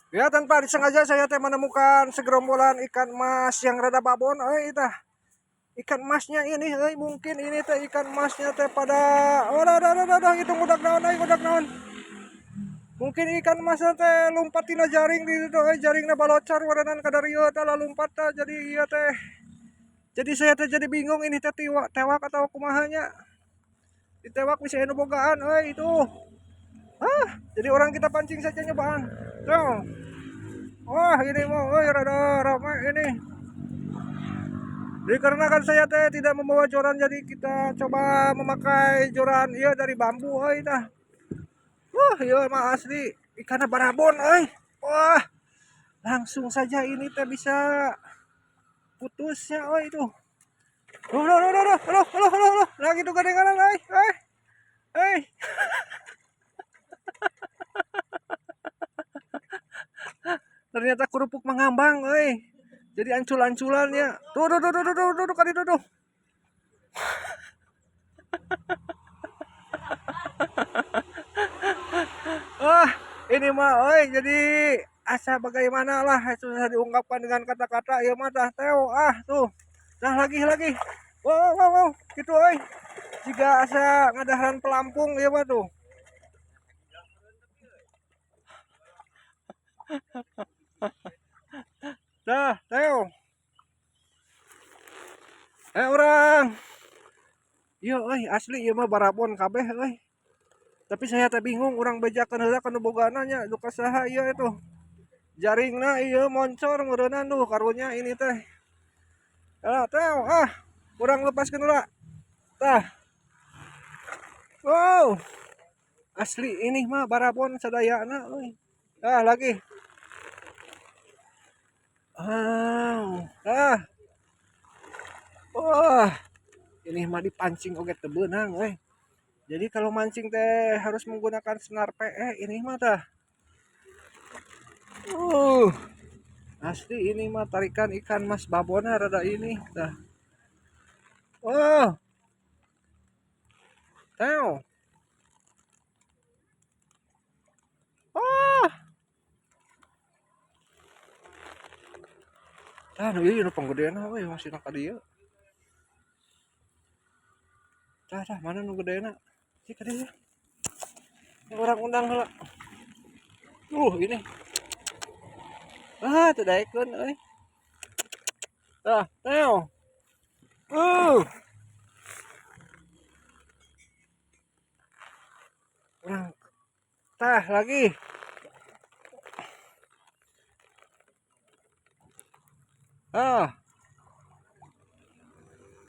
Ya, tanpa disengaja saya teh menemukan segerombolan ikan emas yang rada babon euy tah. Ikan emasnya ini euy, mungkin ini teh ikan emasnya teh pada oh dah dah dah dah itu ngudak naon euy, ngudak naon. Mungkin ikan emasnya teh lompat tina jaring di ditu euy, jaringna balocar wadanan kadarieu teh lalumpat tah, jadi ieu teh. Jadi saya teh jadi bingung ini teh tewak atau kumahanya. Ditewak bisa anu bogaan euy itu. Ah, jadi orang kita pancing saja nyobaan. Tuh. Wah, ini mau euy rada ramai ini. Dikarenakan saya teh tidak membawa joran, jadi kita coba memakai joran ieu dari bambu euy tah. Wah, ieu mah asli ikanna barabon euy. Wah, langsung saja ini teh bisa putusnya euy itu. Loh, loh, loh, loh, loh, loh, loh, loh, loh. Lagi tuh gadenganan euy. Euy. Euy. Ternyata kerupuk mengambang euy. Jadi ancul-anculannya. Tuh, tuh, tuh, tuh, tuh, tuh, tuh, kali tuh, tuh. Wah, ini mah euy, jadi asa bagaimana lah, susah diungkapkan dengan kata-kata ieu mah tah teo ah tuh. Nah, lagi. Wow, wow, wow, gitu euy. Jika asa ngadaharan pelampung ieu mah tuh. Dah, teo. Orang. Ieu euy, asli ieu mah barabon kabeh euy. Tapi saya teh bingung urang bejakeun heula kana bogana nya, duka saha ieu itu. Jaringna ieu moncor meureunna duh karunya ini teh. Ah, teo ah, urang lepaskeun heula. Tah. Wow. Asli ini mah barabon sadayana euy. Ah, lagi. Ah. Wah. Ini mah dipancing oge teu beunang euy. Jadi kalau mancing teh harus menggunakan senar PE ini mah tah. Asli ini mah tarikan ikan mas babona rada ini tah. Wah. Teo. Ah. Tah nu ieu nu panggedeana we masih ka dieu. Tah, tah mana nu gedeana? Cik ka dieu. Ini orang undang heula. Ini. Ah, teu daekeun euy. Tah, teo. Urang tah lagi. Ah.